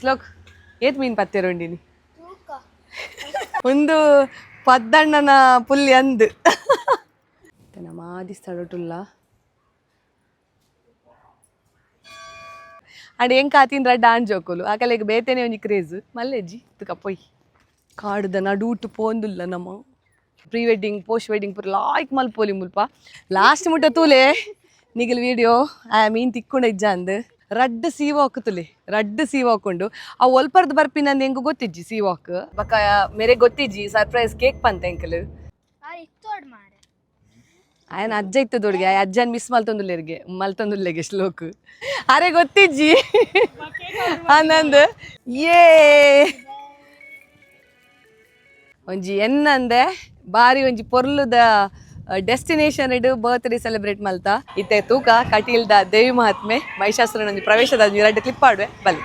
ಶ್ಲೋಕ್, ಏತ್ ಮೀನ್ ಪತ್ತೆರುಂಡಿನಿ? ಒಂದು ಪದ್ದಣ್ಣನ ಪುಲ್ಲಿ ಅಂದ್ ನಮ್ಮ ಆದಿ ಸ್ಥಳಟುಲ್ಲ. ಅಂಡ್ ಎಂಕ್ ಆತಿನ ರಡ್ಡ್ ಆಣ್ ಜೋಕುಲು, ಆಕಲೆಗ್ ಬೇತೆನೆ ಒಂಜಿ ಕ್ರೇಜ್. ಮಲ್ಲೆಜ್ಜಿ ತುಕ ಪೊಯ್ ಕಾಡುದ ನಡೂಟು ಪೋಂದುಲ್ಲ. ನಮ್ಮ ಪ್ರೀ ವೆಡ್ಡಿಂಗ್, ಪೋಸ್ಟ್ ವೆಡ್ಡಿಂಗ್ ಪೂರ ಲಾಯ್ಕ್ ಮಲ್ಪೊಲಿ ಮುಲ್ಪ. ಲಾಸ್ಟ್ ಮುಟ್ಟ ತೂಲೆ ನಿಗಲ್ ವಿಡಿಯೋ. ಆ ಮೀನ್ ತಿಕ್ಕೊಂಡ ಇಜ್ಜ ಅಂದ್. ರಡ್ಡ್ ಸೀ ವಾಕ್ ತುಲೆ, ರಡ್ಡ್ ಸೀ ವಾಕ್ ಉಂಡು. ಅವು ಒಲ್ಪರ್ದು ಬರ್ಪಿನಂದ್ ಎಂಕ್ ಗೊತ್ತಿಜ್ಜಿ. ಸೀ ವಾಕ್ ಬೊಕ್ಕ ಮೇರೆ ಗೊತ್ತಿಜ್ಜಿ. ಸರ್ಪ್ರೈಸ್ ಕೇಕ್ ಪಂತ ಎಂಕಲ್. ಆಯನ ಅಜ್ಜ ಇತ್ತು ದೊಡ್ಗೆ, ಆ ಅಜ್ಜನ್ ಮಿಸ್ ಮಲ್ತೊಂದುಲ್ಲೆರ್ಗೆ ಮಲ್ತೊಂದುಲ್ಲೆಗೆ ಶ್ಲೋಕ್. ಅರೆ ಗೊತ್ತಿಜ್ಜಿ ಆನಂದ್. ಏ ಒಂಜಿ ಎನ್ನಂದೆ ಬಾರಿ ಒಂಜಿ ಪೊರ್ಲುದ ಡೆಸ್ಟಿನೇಷನ್ ಇಡು ಬರ್ತ್ಡೇ ಸೆಲೆಬ್ರೇಟ್ ಮಲ್ತ. ಇತ್ತೆ ತೂಕ ಕಟೀಲ್ದ ದೇವಿ ಮಹಾತ್ಮೆ ಮಹಿಷಾಸುರನ ಒಂಜಿ ಪ್ರವೇಶದ ಒಂಜಿ ರಡ್ಡ್ ಕ್ಲಿಪ್ ಆಡುವೆ ಬಲಿ.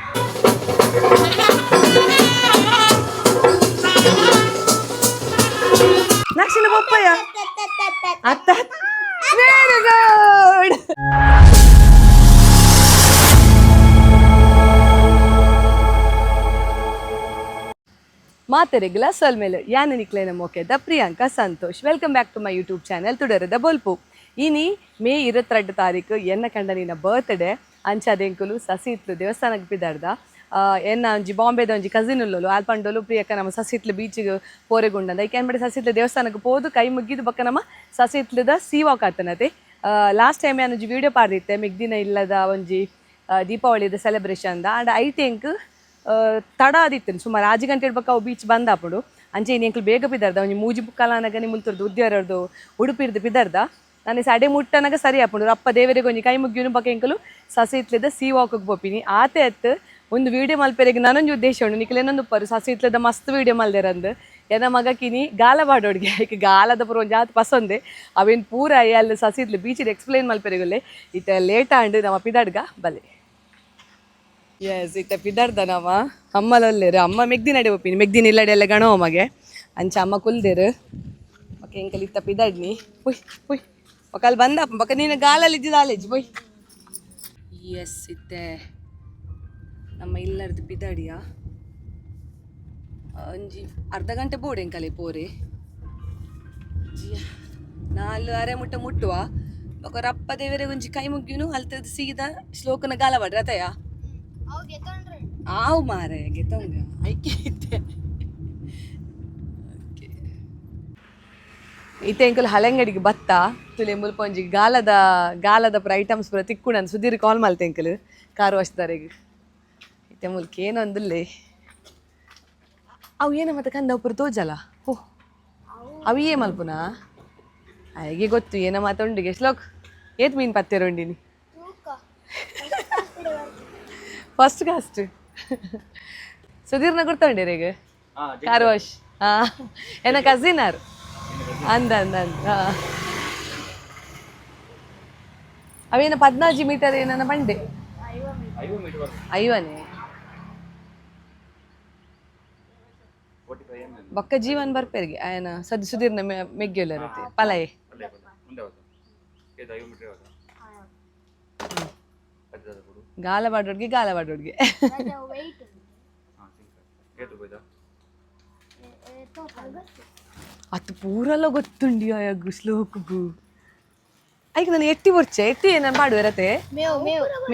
ನಕ್ಷಿನ ಪಪ್ಪಯ್ಯ ಅತ್ತ. Very good. ಮಾತೆರೆಗ್ಲ ಸೊಲ್ಮೆಲು. ಯಾನ್ ನಿಕ್ಲೆನ ಮೋಕೆದ Priyanka Santosh. Welcome back to my YouTube channel ತುಡರದ ಬೊಲ್ಪು. ಇನಿ ಮೇ 22 ತಾರೀಕು ಎನ್ನ ಕಂಡನಿನ ಬರ್ತ್ಡೇ. ಅಂಚಾದ್ ಎಂಕುಲು ಸಸಿಹಿತ್ಲು ದೇವಸ್ಥಾನಕ್ಕೆ ಪಿದಾಡ್ದ. ಎನ್ನ ಒಂಜಿ ಬಾಂಬೆದ ಒಂಜಿ ಕಸಿನ್ ಉಲ್ಲೋಲು. ಆಲ್ ಪಂಡೋಲು, ಪ್ರಿಯಕ್ಕ, ನಮ್ಮ ಸಸಿಹಿತ್ಲು ಬೀಚಿಗೆ ಪೋರೆಗುಂಡಂದ. ಐಕೆ ಏನ್ ಸಸಿಹಿತ್ಲು ದೇವಸ್ಥಾನಕ್ಕೆ ಪೋದು ಕೈ ಮುಗಿದು ಬೊಕ್ಕ ನಮ್ಮ ಸಸಿಹಿತ್ಲದ ಸೀ ವಾಕ್ ಆತನತೆ. ಲಾಸ್ಟ್ ಟೈಮ್ ಯಾನ್ ಒಂಜಿ ವಿಡಿಯೋ ಪಾಡ್ದಿತ್ತೆ ಮೆಗ್ದಿನ ಇಲ್ಲದ ಒಂಜಿ ದೀಪಾವಳಿದ celebration the. And I think ತಡ ಆದಿತ್ತು, ಸುಮಾರು 6 ಗಂಟೆ ಬೊಕ್ಕ ಅವು ಬೀಚ್ ಬಂದ್ ಆಪುಂಡು. ಅಂಚೆ ಇನಿ ಎಂಕುಲು ಬೇಗ ಪಿದರ್ದ. ಒಂಜಿ 3:45 ಆನಗ ಮುಲ್ತುರ್ದು ಉದ್ಯಾರರ್ದು ಉಡುಪಿರ್ದು ಪಿದರ್ದ. ನಾನು ಸಡೆ ಮುಟ್ಟನಗ ಸರಿ ಆಪುಂಡು. ಅಪ್ಪ ದೇವರಿಗೆ ಒಂಜಿ ಕೈ ಮುಗಿಯುನು, ಬೊಕ್ಕ ಎಂಕುಲು ಸಸಿಹಿತ್ಲದ ಸೀ ವಾಕ್ಗೆ ಪೋಪಿನಿ. ಆತೆ ಅತ್ತು, ಒಂದು ವಿಡಿಯೋ ಮಲ್ಪೆರೆಗ್ ನನೊಂಜಿ ಉದ್ದೇಶ ಉಂಡು. ನಿಕುಲು ಉಪ್ಪರು ಸಸಿಹಿತ್ಲದ ಮಸ್ತ್ ವಿಡಿಯೋ ಮಲ್ದೆರಂದು. ಎನ್ನ ಮಗ ಕಿನಿ ಗಾಲ ಪಾಡೋಡ್ಗೆ. ಐಕ್ ಗಾಲದ ಪೂರ ಒಂಜಿ ಆತ್ ಪಸೊಂದೆ. ಅವೇನು ಪೂರ ಅಲ್ಲಿ ಸಸಿಹಿತ್ಲು ಬೀಚಿಡ್ ಎಕ್ಸ್ಪ್ಲೈನ್ ಮಲ್ಪೆರೆಗುಲ್ಲೆ. ಇತ್ತೆ ಲೇಟ್ ಆಂಡ್, ನಮ್ಮ ಪಿದಾಡ್ಗ ಬಲೆ. ಎಸ್, ಇತ್ತೆ ಪಿದಾಡ್ದ ನಮ. ಅಮ್ಮಲಲ್ಲೇರು. ಅಮ್ಮ ಮೆಗ್ದಿನ ಅಡೆ ಒಪ್ಪಿನಿ. ಮೆಗ್ದಿನ ಇಲ್ಲಡೆ ಎಲ್ಲ ಗಣವ ಮಗೆ. ಅಂಚ ಅಮ್ಮ ಕುಲ್ದೇರು. ಓಕೆ, ಎಂಕಲ್ ಇತ್ತ ಪಿದಾಡ್ನಿ. ಪುಯ್ ಪುಯ್ ಒಕಲ್ ಬಂದ ಬೊಕ ನೀನು ಗಾಲಲ್ಲಿ ಇದ್ದಿದ್ದು ಪೊಯ್. ಎಸ್, ಇತ್ತೆ ನಮ್ಮ ಇಲ್ಲರ್ದು ಪಿದಾಡಿಯ. ಒಂಜಿ ಅರ್ಧ ಗಂಟೆ ಬೋಡು ಎಂಕಲೆ ಪೋರೆ. 4:30 ಮುಟ್ಟ ಮುಟ್ಟುವ. ಬೊಕ ರಪ್ಪ ದೇವರಿಗೆ ಒಂಜಿ ಕೈ ಮುಗ್ಯುನು, ಅಲ್ತದ ಸೀದಾ ಶ್ಲೋಕನ ಗಾಲ ಬಾಡ್ರ ಅತಯ. ಆವು ಮಾರೆ, ಗೆತೊಂಗ ಐಕೆ ಇತ್ತೆ. ಇತ್ತೆ ಎಂಕುಲು ಹಳೆಂಗಡಿಗೆ ಬತ್ತ. ತುಲೆ ಮುಲ್ಪ ಒಂಜಿ ಗಾಲದ ಗಾಲದ ಪೂರ ಐಟಮ್ಸ್ ಪೂರ ತಿಕ್ಕುಂಡು. ಸುಧೀರ್ ಕಾಲ್ ಮಲ್ತೆ ಎಂಕುಲು ಕಾರು ವಾಶ್ದಾರೆಗ್. ಇತ್ತೆ ಮುಲ್ಕ ಏನೊಂದುಲ್ಲೆ. ಅವು ಏನ ಮತ್ತೆ ಕಂದ ಪೂರ ತೋಜಲ. ಓ, ಅವು ಏ ಮಲ್ಪುನಾ ಅಯ್ಯಗೆ ಗೊತ್ತು. ಏನ ಮಾತುಂಡಿಗೆ. ಶ್ಲೋಕ್, ಏತ್ ಮೀನ್ ಪತ್ತೆರುಂಡಿನಿ? ಫಸ್ಟ್ ಕಾಸ್ಟ್ ಸುಧೀರ್ನ ಗುರ್ತೊಂಡಿರೇಗ? Car wash. ಹಾ, ಎನ್ನ ಕಸಿನ್ ಆರ್. ಅಂದ ಅಂದ ಅಂದ. ಹಾ, ಅವೇನ 14 ಮೀಟರ್ ಏನನ ಬಂಡೆ ಐವನೇ. ಬೊಕ್ಕ ಜೀವನ್ ಬರ್ಪೆರಿಗೆ ಆಯನ ಸದ್ ಸುಧೀರ್ನ ಮೆಗ್ಗೆಲ್ಲ ಇರುತ್ತೆ ಪಲಯೆ. ಗಾಲ ಬಾಡೋಡ್ಗೆ, ಗಾಲ ಬಾಡೋಡ್ಗೆ. ಅದು ಪೂರೆಲ್ಲ ಗೊತ್ತುಂಡಿ ಆಯಗು ಶ್ಲೋಕಗು. ಐಕ್ ನಾನು ಎಟ್ಟಿ ಬೊರ್ಚೆ. ಎಟ್ಟಿ ಏನ ಪಾಡುವೆರತೆ?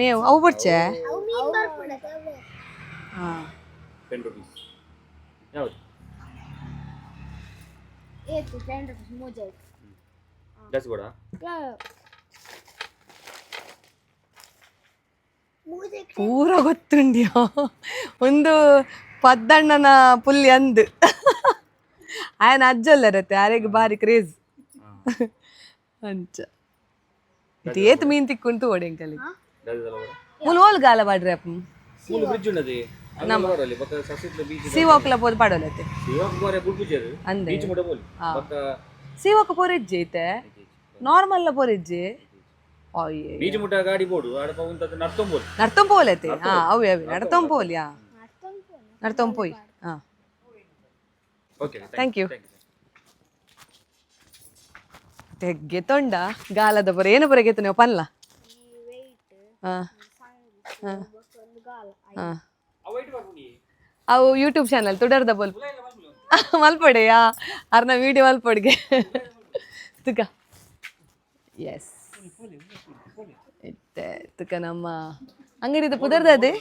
ಮೇವು ಅವು ಬೊರ್ಚೆ. ಹಾ. 10 ರುಪೀಸ್ ಯಾವುದು? 10 ರುಪೀಸ್ ಮೋಜಾ. ಜಾಸ್ತಿ ಕೊಡ. ಪೂರ ಗೊತ್ತುಂಡಿಯೋ. ಒಂದು ಪದ್ದಣ್ಣನ ಪುಲ್ಲಿ ಅಂದ್. ಆಯನ ಅಜ್ಜೊಲ್ಲರತ್ತೆ, ಆರೆಗ್ ಬಾರಿ ಕ್ರೇಜ್. ಅಂಚ ಇದು ಏತ್ ಮೀನ್ ತಿಕ್ಕುಂಟು ಓಡೆ ಎಂಕಲಿ. ಮುಲ್ ಓಲ್ ಗಾಲ ಬಾಡ್ರೆ ಅಪ್ಪ? ಮೂಲು ಬ್ರಿಡ್ಜ್ ಉಂಡದೆ ಬರಲಿ ಬೊಕ್ಕ ಸಸಿತ್ಲ ಬೀಚ್. ಸೀ ವಾಕ್ಲ ಪೋದು ಪಾಡೋಲತ್ತೆ. ಸಿವಾಕ್ ಬಾರೆ ಬುಡ್ಪುಜೆರ್. ಅಂದೆ. ಬೀಚ್ ಮುಟ ಬೋಲಿ ಬೊಕ್ಕ. ಸೀವಾಕ್ ಪೋರಿಜ್ಜಿ ಐತೆ, ನಾರ್ಮಲ್ ಪೋರಿಜ್ಜಿ. ಅಯ್ಯೇ. ಬೀಚ್ ಮುಟ ಗಾಡಿ ಬೋಡು ಆಡಪ ಉಂತದ ನಡ್ತೊಂಬೋದು. ನಡ್ತೊಂಪೋಲತೆ. ಹಾ, ಅವೇ ಅವೇ ನಡ್ತೊಂಪೋಲಿ. ಹಾ, ನಡ್ತೊಂಪೋಯ್. ಹಾ. ಓಕೆ. Thank you. ಗೆತೊಂಡ ಗಾಲದ ಪುರ. ಏನು ಪುರ ಗೆತ್ತು ನೀವು ಪನ್ಲ? ಹಾ ಹಾ ಹಾ. ಅವು ಯೂಟ್ಯೂಬ್ ಚಾನಲ್ ತುಡರ್ದ ಬೋಲ್ ಮಲ್ಪೊಡೆಯಾ ಅರ್ನ ವೀಡಿಯೋ ಮಲ್ಪೊಡಿಗೆ ತುಕ. ಎಸ್, ಇತ್ತೆ ತುಕ ನಮ್ಮ ಅಂಗಡಿದ ಪುದರ್ದದೆ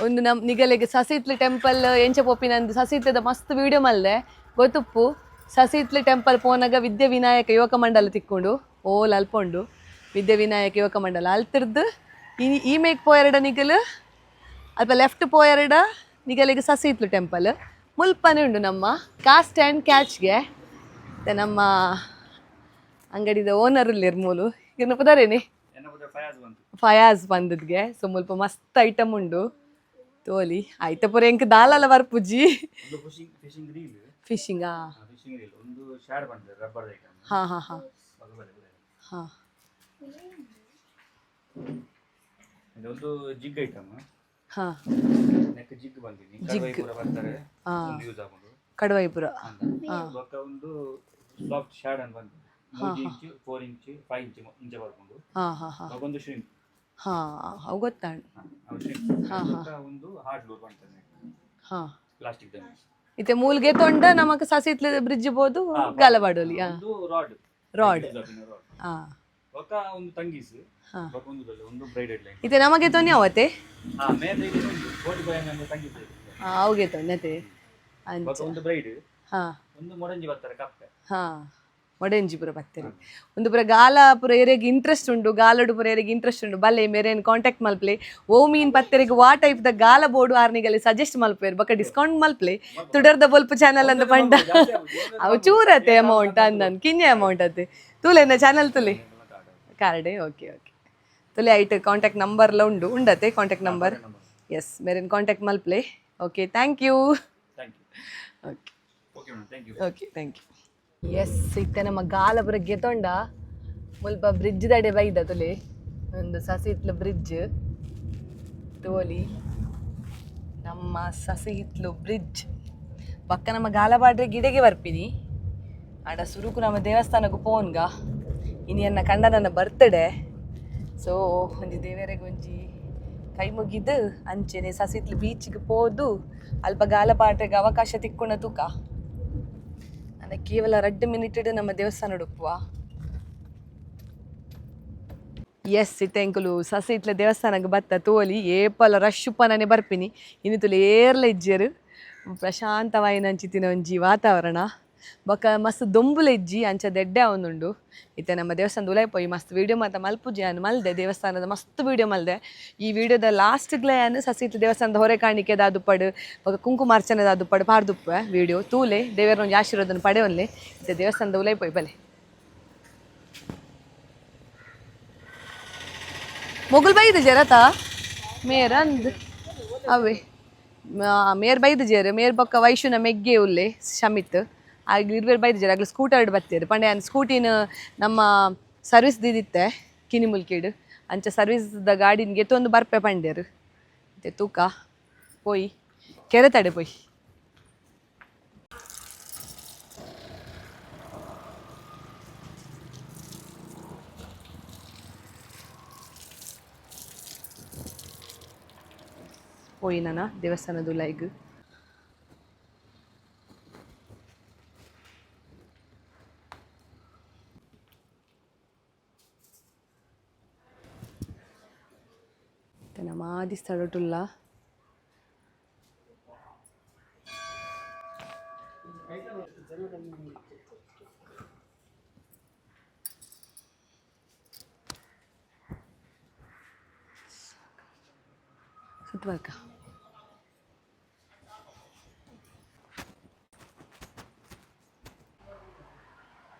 ಒಂದು. ನಮ್ಮ ನಿಗಲೆಗೆ ಸಸಿತ್ಲು ಟೆಂಪಲ್ ಎಂಚ ಪೋಪಿನಂದು ಸಸಿತ್ಲದ ಮಸ್ತ್ ವೀಡಿಯೋ ಮಲ್ದೆ ಗೊತ್ತುಪ್ಪು. ಸಸಿತ್ಲು ಟೆಂಪಲ್ ಪೋನಾಗ ವಿದ್ಯಾ ವಿನಾಯಕ ಯುವಕ ಮಂಡಲ ತಿಕ್ಕೊಂಡು ಓಲ್ ಅಲ್ಪೊಂಡು. ವಿದ್ಯಾ ವಿನಾಯಕ ಯುವಕ ಮಂಡಲ ಅಲ್ತಿರ್ದು ಈ ಈ ಮೇಕ್ ಪೋಯೆರಡ ನಿಗಲು ಅಲ್ಪ ಲೆಫ್ಟ್ ಪೋಯೆರಡ ನಿಗಲಿಗೆ ಸಸಿತ್ಲು ಟೆಂಪಲ್ ಮುಲ್ಪನೆ ಉಂಡು ನಮ್ಮ ಕಾಸ್ಟ್ ಆ್ಯಂಡ್ ಕ್ಯಾಚ್ಗೆ. ಮತ್ತೆ ನಮ್ಮ ಅಂಗಡಿದ ಓನರ್ ಉಲ್ಲೇರ್ ಮೂಲು. ಇನ್ನು ಪುದರೇನೆ? ಫಯಾಜ್ ಬಂದದ್ಗೆ. ಸೊ ಮುಲ್ಪ ಮಸ್ತ್ ಐಟಮ್ ಉಂಡು, ತೋಲಿ ಆಯ್ತ ಪೂರ. ಎಂಕ್ ದಾಲಲ ಬರ್ಪುಜಿ. Fishing fishing reel. ಫಿಶಿಂಗಾ? ಫಿಶಿಂಗ್ ರೀಲ್, ಒಂದು ಶಾಡ್ ಬಂದಿದೆ, ರಬ್ಬರ್ ಐಟಮ್. ಹಾ ಹಾ ಹಾ ಹಾ. ಒಂದು ಜಿಗ್ ಐಟಮ್. ಹಾ. ನೆಕ್ ಜಿಗ್ ಬಂದಿದೆ, ಕಡುವೈ ಪೂರ ಬರ್ತಾರೆ, ಒಂದು ಯೂಸ್ ಆಗುದು. ಕಡುವೈಪುರ. ಬೊಕ್ಕ ಒಂದು ಸಾಫ್ಟ್ ಶಾಡ್ ಅಂತ ಬಂದಿದೆ, 3 ಇಂಚ್, 4 ಇಂಚ್, 5 ಇಂಚ್ ಇಂಚ ಬರ್ಕೊಂಡು. ಹಾ ಹಾ ಹಾ. ಒಂದು ಶ್ರಿಂಪ್. ಹಾ, ಅವು ಗೊತ್ತಾಣ್. ಶ್ರಿಂಪ್. ಬೊಕ್ಕ ಒಂದು ಹಾರ್ಡ್ ಲೂರ್ ಬಂತದೆ. ಪ್ಲಾಸ್ಟಿಕ್. ಇತ್ತೆ ಮೂಲ್ಗೆ ತೊಂಡ ನಮಕ್ ಸಸಿತ್ಲ ಬ್ರಿಡ್ಜ್ ಬೋದು ಗಲಬಾಡೋಲಿ. ಹಾ. ಒಂದು ರಾಡ್. ರಾಡ್. ರಾಡ್. ಹಾ. ಬೊಕ್ಕ ಒಂದು ತಂಗೀಸ್. ಬೊಕ್ಕ ಒಂದು ದೊಡ್ಡ, ಒಂದು ಬ್ರೈಡೆಡ್ ಲೈನ್. ಇತ್ತೆ ನಮಗೆ ತೊನ್ನೆ ಅವತ್ತೆ. ಹಾ, ಮೇದ ಇದು ಒಂದು 45 ಎಂಎಂ ತಂಗೀಸ್ ಇದೆ. ಹಾ, ಅವುಗೆ ತೊನ್ನತೆ ಅಂಚ. ಬೊಕ್ಕ ಒಂದು ಬ್ರೈಡ್. ಒಂದು ಮೊಡಂಜಿ ಬರ್ತಾರೆ ಕಪ್ಪೆ. ಹಾ, ಮೊಡೆಂಜಿ ಪೂರ ಬತ್ತೇರಿ. ಒಂದು ಪೂರ ಗಾಲ ಪೂರ ಏರಿಯಾಗ್ ಇಂಟ್ರೆಸ್ಟ್ ಉಂಡು, ಗಾಲಡು ಪೂರ ಏರಿಯಾಗ್ ಇಂಟ್ರೆಸ್ಟ್ ಉಂಡು, ಬಲ್ಲೆ ಮೇರೇನು ಕಾಂಟ್ಯಾಕ್ಟ್ ಮಲ್ಪ್ಲೆ. ಓ ಮೀನ್ ಪತ್ತೆರಿಗೆ ವಾ ಟೈಪ್ ದ ಗಾಲ ಬೋರ್ಡು ಆರ್ನಿಗಲ್ಲಿ ಸಜೆಸ್ಟ್ ಮಲ್ಪೇರು. ಬೊಕ್ಕ ಡಿಸ್ಕೌಂಟ್ ಮಲ್ಪ್ಲೆ, ತುಡರ್ದ ಬೊಲ್ಪು ಚಾನಲ್ ಅಂದ ಪಂಡ. ಅವು ಚೂರತ್ತೆ ಅಮೌಂಟ್ ಅಂದನ್ ಕಿನ್ಯ ಅಮೌಂಟ್ ಅತ್ತೆ. ತೂಲೆ ಚಾನಲ್ ತುಲೆ ಕಾರ್ಡೆ. ಓಕೆ ಓಕೆ, ತುಲೆ ಐಟ್ ಕಾಂಟ್ಯಾಕ್ಟ್ ನಂಬರ್ಲ ಉಂಡು, ಉಂಡತೆ contact number. S, ಮೇರೇನು contact ಮಲ್ಪ್ಲೆ. Okay, thank you. Thank you. Okay. Okay madam, thank you. Okay, thank you. Yes, ಇತ್ತೆ ನಮ್ಮ ಗಾಲಪುರ ಗೆತೊಂಡ ಮುಲ್ಪ ಬ್ರಿಡ್ಜ್ ದಡೆ ಬೈದ ತುಲೆ. ಒಂದು ಸಸಿಹಿತ್ಲು ಬ್ರಿಡ್ಜ್ ತೋಲಿ, ನಮ್ಮ ಸಸಿಹಿತ್ಲು ಬ್ರಿಡ್ಜ್ ಪಕ್ಕ ನಮ್ಮ ಗಾಲಬಾಡ್ರೆ ಗಿಡಗೆ ಬರ್ಪಿನಿ. ಆಡ ಸುರುಕು ನಮ್ಮ ದೇವಸ್ಥಾನಕ್ಕೆ ಪೋನ್ಗ. ಇನಿ ಎನ್ನ ಕಂಡ ನನ್ನ ಬರ್ತಡೆ. ಸೊ ಒಂಜಿ ದೇವರೆಗೆ ಒಂಜಿ ಕೈ ಮುಗಿದು ಅಂಚೆನೆ ಸಸಿತ್ಲು ಬೀಚಿಗೆ ಪೋದು ಅಲ್ಪ ಗಾಲಪಾಟ್ರೆಗೆ ಅವಕಾಶ ತಿಕ್ಕೊಂಡ ತೂಕ. ಅಂದ್ರೆ ಕೇವಲ 2 ಮಿನಿಟ್ ನಮ್ಮ ದೇವಸ್ಥಾನ ಉಡುಪುವ. ಎಸ್, ಇತ್ತೆ ಎಂಕುಲು ಸಸಿತ್ಲ ದೇವಸ್ಥಾನಕ್ಕೆ ಬತ್ತ ತೋಲಿ. ಏಪಲ ರಶ್ ಉಪ್ಪನೇ ಬರ್ಪಿನಿ, ಇನಿ ತುಲೆ ಏರ್ಲ ಇಜ್ಜೆರು. ಪ್ರಶಾಂತವಾಯಿನ ಅಂಚಿತ್ತಿನ ಒಂಜಿ ವಾತಾವರಣ. ಬೊಕ್ಕ ಮಸ್ತ್ ದೊಂಬುಲ ಇಜ್ಜಿ, ಅಂಚ ದೆಡ್ಡೆ ಅವನುಂಡು. ಇತ್ತೆ ನಮ್ಮ ದೇವಸ್ಥಾನದ ಉಲಾಯಿ ಪೋಯಿ ಮಸ್ತ್ ವೀಡಿಯೋ ಮಾತ ಮಲ್ಪುಜಿ ಯಾನ್ ಮಲ್ದೆ, ದೇವಸ್ಥಾನದ ಮಸ್ತ್ ವೀಡಿಯೋ ಮಲ್ದೆ. ಈ ವಿಡಿಯೋದ ಲಾಸ್ಟ್ ಯಾನ್ ಸಸಿತ್ಲ ದೇವಸ್ಥಾನದ ಹೊರೆ ಕಾಣಿಕೆ ದುಪ್ಪಡು ಬೊಕ್ಕ ಕುಂಕುಮಾರ್ಚನೆದ ದುಪ್ಪಡು ಪಾಡ್ದುಪ್ಪೆ ವೀಡಿಯೋ. ತೂಲೆ, ದೇವರ ಒಂಜಿ ಆಶೀರ್ವಾದನ ಪಡೆವನ್ಲೆ. ಇತ್ತೆ ದೇವಸ್ಥಾನದ ಉಲಾಯಿ ಪೋಯಿ ಬಲೆ. ಮೊಗುಲ್ ಬೈದು ಜರತ ಮೇರ್ ಅಂದ್ ಅವೇ ಮೇರ್ ಬೈದು ಜೇರು. ಮೇರ್ ಬೊಕ್ಕ ವೈಶುನ ಮೆಗ್ಗೆ ಉಲ್ಲೆ ಶಮಿತ್ ಆಗ್ಲಿ ಇರ್ವೇರ್ ಬೈದು ಜೇರು. ಆಗ್ಲಿ ಸ್ಕೂಟರ್ ಬತ್ತೇರು ಪಂಡೆ ಯಾನ್ ಸ್ಕೂಟಿನ ನಮ್ಮ ಸರ್ವಿಸ್ ದಿದಿತ್ತೆ ಕಿನಿ ಮುಲ್ಕಿಡ್. ಅಂಚ ಸರ್ವಿಸ್ದ ಗಾಡಿನ ಗೆತ್ತೊಂದು ಬರ್ಪೆ ಪಂಡೇರು. ಇತ್ತೆ ತೂಕ ಪೋಯಿ ಕೆರೆ ತಡೆ ಪೋಯಿ. ಪೋಯಿ ನಾನ ದೇವಸ್ಥಾನದ ಉಲಾಯಿಗ್. ಇತ್ತೆ ನಮ್ಮ ಆದಿ ಸ್ಥಳಟುಲ್ಲ. ಸುತ್ತುವರ್ಕ.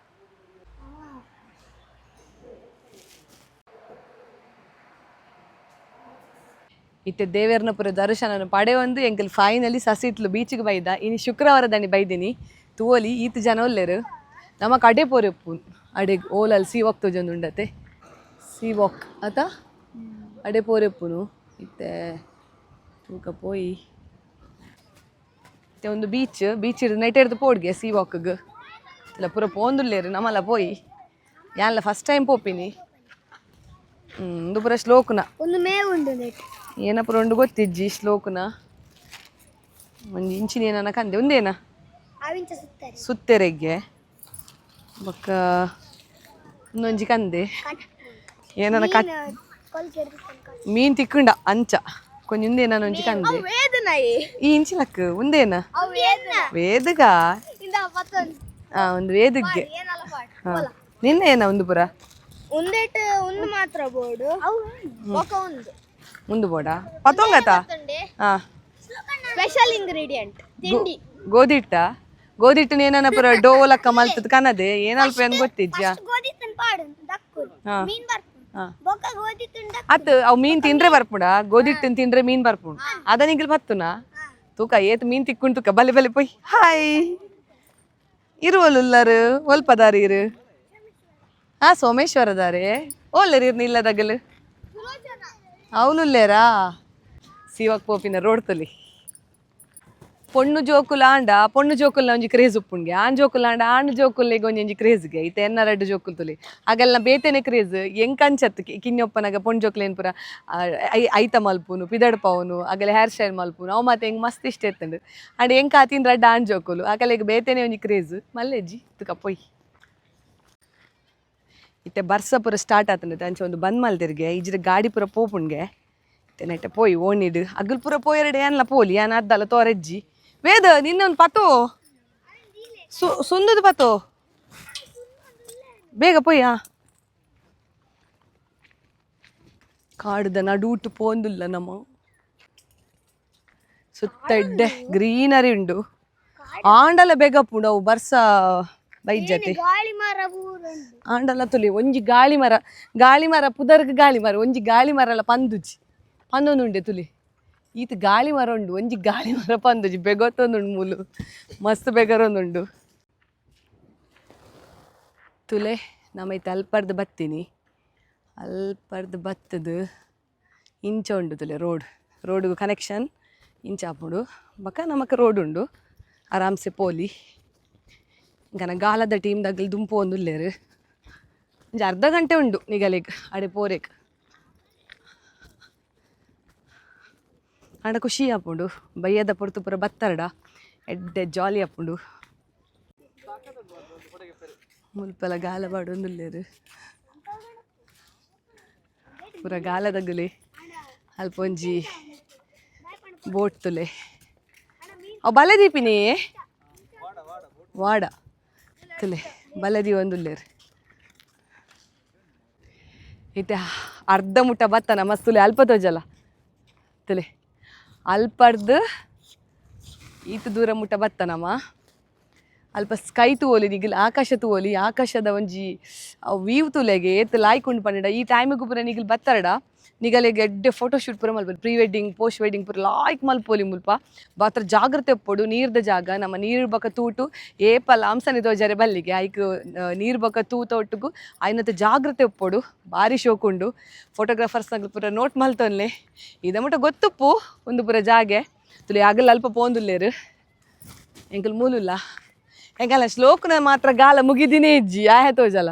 ಇತ್ತೆ ದೇವೇರ್ನಪುರ ದರ್ಶನನ ಪಡೆಯೊಂದು ಎಂಕಲ್ ಫೈನಲಿ ಸಸಿತ್ಲು ಬೀಚಿಗೆ ಬೈದ. ಇನಿ ಶುಕ್ರವಾರದಾನಿ ಬೈದಿನಿ. ತೂವೊಲಿ, ಈತ್ ಜನ ಉಲ್ಲೆರ್. ನಮ ಕಡೆ ಪೋರೆಪ್ಪು ಅಡೆಗ್ ಓಲಲ್ಲಿ ಸೀ ವಾಕ್ ತೋಜೊಂದು ಉಂಡತೆ, ಸೀ ವಾಕ್ ಅತ ಅಡೆ ಪೋರೆಪ್ಪುನು. ಇತ್ತೆ ತೂಕ ಪೋಯಿ. ಇತ್ತೆ ಒಂದು ಬೀಚ್ ಬೀಚ್ ನೆಟ್ ಹಿಡ್ದು ಪೋಡ್ಗೆ ಸೀ ವಾಕ್ಗ್ ಇಲ್ಲ ಪೂರ ಪೋಂದುಲ್ಲೇರು. ನಮಲ ಪೋಯಿ, ಯಾನ್ಲ ಫಸ್ಟ್ ಟೈಮ್ ಪೋಪಿನಿ. ಉಂದು ಪೂರ ಶ್ಲೋಕುನ. ಒಂದು ಮೇವು ಉಂಡು ನೆಟ್. ಏನಪ್ಪ ಉಂಡು ಗೊತ್ತಿಜ್ಜಿ ಶ್ಲೋಕನ ಒಂಜಿ ಇಂಚಿನ ಏನನ ಕಂದೆ ಉಂದೇನ ಅವಿಂಚ ಸುತ್ತಾರೆ. ಸುತ್ತೆರೆಗ್ಗೆ ಬೊಕ್ಕ ಇನ್ನೊಂಜಿ ಕಂದೆ ಏನನ ಕಟ್ ಮೀನ್ ತಿಕ್ಕುಂಡ ಅಂಚ ಕೊಂಚ ಉಂದೇನ ಒಂಜಿ ಕಂದೆ. ವೇದನಾಯಿ. ಈ ಇಂಚಿಲಕ್ ಉಂದೇನ ವೇದಗ. ಆ ಒಂದು ವೇದಗ್ಗೆ. ಹಾ ನಿನ್ನ ಏನ ಒಂದು ಪುರ. ಉಂದೇಟ್ ಒಂದು ಮಾತ್ರ ಬೋರ್ಡು ಬೊಕ ಒಂದು. ಮುಂದು ಬೋಡ ಪತೊಂಗತ. ಹಾ. ಸ್ಪೆಷಲ್ ಇಂಗ್ರೀಡಿಯಂಟ್ ತಿಂಡಿ. ಗೋಧಿಟ್ಟ ಗೋಧಿಟ್ಟು ಏನನ ಪುರ ಡೋಲಕ್ಕ ಮಲ್ತದ ಕನದೆ ಏನಲ್ಪ ಏನು ಗೊತ್ತಿಜ್ಜಾ. ಗೋಧಿ ತಿನ್ ಪಾಡು ದಕ್ಕು. ಹಾ. ಮೀನ್ ಬರ್ಪು. ಹಾ. ಬೊಕ ಗೋಧಿ ತಿಂಡ. ಅತ್ ಅವು ಮೀನ್ ತಿಂದ್ರೆ ಬರ್ಪುಡ, ಗೋಧಿಟ್ಟನ್ ತಿಂದ್ರೆ ಮೀನ್ ಬರ್ಪುಂಡು. ಅದ ನಿಂಗಿಲ್ ಬತ್ತುನಾ ತೂಕ ಏತ್ ಮೀನ್ ತಿಕ್ಕೊಂಡು ತೂಕ. ಬಲೆ ಬಲೆ ಪೊಯ್. ಹಾಯ್, ಇರುವಲ್ಲುಲ್ಲರು ಒಲ್ಪದಾರಿ ಇರು. ಹಾ, ಸೋಮೇಶ್ವರದಾರೆ ಓಲ್ಲರಿ ಇರ್ನ ಇಲ್ಲದಗಲು ಅವನುಲ್ಲೇರಾ ಸೀವಕ್ ಪೋಪಿನ ರೋಡ್ ತುಲಿ. ಪೊಣ್ಣು ಜೋಕುಲ ಆಂಡ ಪೊಣ್ಣು ಜೋಕುಲ್ನ ಒಂಜಿ ಕ್ರೇಜ್ ಉಪ್ಪುಂಡ್ಗೆ, ಆಣ್ ಜೋಕುಲ ಆಂಡ ಆಣ್ ಜೋಕುಲ್ಲೆಗ್ ಒಂಜಿ ಒಂಜಿ ಕ್ರೇಜ್ಗೆ. ಇತ್ತೆ ಎನ್ನ ರಡ್ಡ್ ಜೋಕುಲ್ ತುಲಿ ಅಗಲ್ನ ಬೇತೆನೆ ಕ್ರೇಜ್. ಎಂಕ್ ಅಂಚತ್ ಕಿನ್ಯೊಪ್ಪನಾಗ ಪೊಣ್ಣು ಜೋಕುಲೇನ್ ಪೂರ ಐತ ಮಲ್ಪುನು, ಪಿದಡ್ಪವುನು, ಅಗಲೆ ಹೇರ್ ಸ್ಟೈಲ್ ಮಲ್ಪುನು, ಅವು ಮಾತ ಎಂಕ್ ಮಸ್ತ್ ಇಷ್ಟ ಇತ್ತುಂಡು. ಆಂಡ ಎಂಕ್ ಆತಿನ ರಡ್ಡ್ ಆಣ್ ಜೋಕುಲು, ಅಗಲೆಗ್ ಬೇತೆನೆ ಒಂಜಿ ಕ್ರೇಜ್. ಮಲ್ಲೆಜ್ಜಿ ತುಕ ಪೊಯ್. ಇತ್ತೆ ಬರ್ಸ ಪೂರ ಸ್ಟಾರ್ಟ್ ಆತುಂಡು, ಅಂಚ ಒಂದು ಬಂದ್ ಮಲ್ದಿರ್ಗೆ, ಇಜ್ಜಿಡ ಗಾಡಿ ಪೂರ ಪೋಪುಂಡ್ಗೆ. ಇತ್ತೆ ನೆಟ್ಟೆ ಪೋಯಿ ಓಣಿಡು ಅಗಲ್ ಪೂರ ಪೋಯೆರಡು ಏನ್ಲ ಪೋಲಿ ಏನ್ ಅದ್ದಲ್ಲ ತೋರೆಜ್ಜಿ. ವೇದ ನಿನ್ನ ಒಂದು ಪತೋ ಸುಂದದ ಪತೋ ಬೇಗ ಪೋಯ್. ಆ ಕಾಡುದ ನಡೂಟು ಪೋಂದುಲ್ಲ ನಮ್ಮ, ಸುತ್ತ ಎಡ್ಡೆ ಗ್ರೀನರಿ ಉಂಡು. ಆಂಡಲ ಬೇಗ ಪುಂಡು ಅವು ಬರ್ಸ ಬೈಜತೆ. ಗಾಳಿ ಮರ ಊರುಂಡು. ಆಂಡಲ ತುಲಿ ಒಂಜಿ ಗಾಳಿ ಮರ, ಗಾಳಿ ಮರ ಪುದರ್ಗ್ ಗಾಳಿ ಮರ, ಒಂಜಿ ಗಾಳಿ ಮರ ಅಲ್ಲ ಪಂದುಜಿ ಪಂದೊಂದುಂಡೆ ತುಲಿ. ಈತ ಗಾಳಿ ಮರ ಉಂಡು, ಒಂಜಿ ಗಾಳಿ ಮರ ಪಂದುಜಿ ಬೆಗೊತ್ತೊಂದುಂಡು ಮೂಲು ಮಸ್ತ್ ಬೆಗರೊಂದುಂಡು ತುಲೆ. ನಮ್ಮ ಇತ್ತೆ ಅಲ್ಪರ್ದು ಬತ್ತೀನಿ, ಅಲ್ಪರ್ದು ಬತ್ತದು ಇಂಚ ಉಂಡು ತುಲೆ ರೋಡ್, ರೋಡ್ಗು ಕನೆಕ್ಷನ್ ಇಂಚ ಆಪುಂಡು. ಬೊಕ ನಮಕ್ ರೋಡ್ ಉಂಡು, ಆರಾಮ್ಸೆ ಪೋಲಿ. ಇಂಕನ ಗಾಲದ ಟೀಮ್ ದಗ್ಲ್ ದುಂಪು ಒಂದುಲ್ಲೇರು. ಒಂಜಿ ಅರ್ಧ ಗಂಟೆ ಉಂಡು ನಿಗಲೆಗ್ ಅಡೆ ಪೋರೆಗ್. ಆಂಡ ಖುಷಿ ಆಪುಂಡು, ಬಯ್ಯದ ಪೊರ್ತು ಪೂರ ಬತ್ತರಡ ಎಡ್ಡೆ ಜಾಲಿ ಆಪುಂಡು. ಮುಲ್ಪಲ ಗಾಲ ಪಾಡೊಂದುಲ್ಲೆರ್ ಪೂರ ಗಾಲದಗುಲೆ. ಅಲ್ಪ ಒಂಜಿ ಬೋಟ್ ತುಲೆ. ಅವು ಬಲೆ ದೀಪಿನಿ ವಾಡ ತುಲೆ, ಬಲೆ ದೀವೊಂದುಲ್ಲೆರ್. ಇತ್ತೆ ಅರ್ಧ ಮುಟ್ಟ ಬತ್ತನ ಮಸ್ತ್ ತುಲೆ. ಅಲ್ಪ ತೋಜಲ್ಲ ತುಲೆ, ಅಲ್ಪರ್ದು ಈತ ದೂರ ಮುಟ್ಟ ಬತ್ತನಮ್ಮ. ಅಲ್ಪ ಸ್ಕೈ ತೂವೊಲಿ ನಿಗಲ್, ಆಕಾಶ ತೂವೊಲಿ. ಆಕಾಶದ ಒಂಜಿ ವೀವ್ ತೂಲೆಗೆ ಏತ್ ಲಾಯ್ಕ್ ಉಂಡು ಪಂಡ. ಈ ಟೈಮಿಗೆ ಪೂರ ನಿಗಲ್ ಬತ್ತರಡ ನಿಗಲೆಗ್ ಎಡ್ಡೆ ಫೋಟೋ ಶೂಟ್ ಪೂರ ಮಲ್ಪೊಲಿ, ಪ್ರೀ ವೆಡ್ಡಿಂಗ್ ಪೋಸ್ಟ್ ವೆಡ್ಡಿಂಗ್ ಪೂರ ಲಾಯ್ಕ್ ಮಲ್ಪೊಲಿ. ಮುಲ್ಪ ಮಾತ್ರ ಜಾಗ್ರತೆ ಉಪ್ಪೊಡು, ನೀರ್ದ ಜಾಗ ನಮ್ಮ. ನೀರು ಬೊಕ ತೂಟು ಏಪಲ ಅಂಸನೆ ತೋಜರೆ ಬಲ್ಲಿಗೆ ಐಕ್. ನೀರು ಬೊಕ ತೂತ ಒಟ್ಟುಗು ಆಯ್ನತ ಜಾಗ್ರತೆ ಉಪ್ಪೊಡು. ಬಾರಿ ಶೋಕುಂಡು. ಫೋಟೋಗ್ರಾಫರ್ಸ್ ನಗಲು ಪೂರ ನೋಟ್ ಮಲ್ತೊನ್ಲೆ. ಇದ ಮುಟ ಗೊತ್ತುಪ್ಪು ಉಂದು ಪೂರ ಜಾಗೆ. ತುಲಿ ಅಗಲ್ ಅಲ್ಪ ಪೋಂದುಲ್ಲೇರು. ಎಂಕಲ್ ಮೂಲುಲ್ಲ, ಎಂಕಲ್ಲ ಶ್ಲೋಕನ ಮಾತ್ರ ಗಾಲ ಮುಗಿದಿನೇ ಇಜ್ಜಿ. ಆಯೆ ತೋಜಲ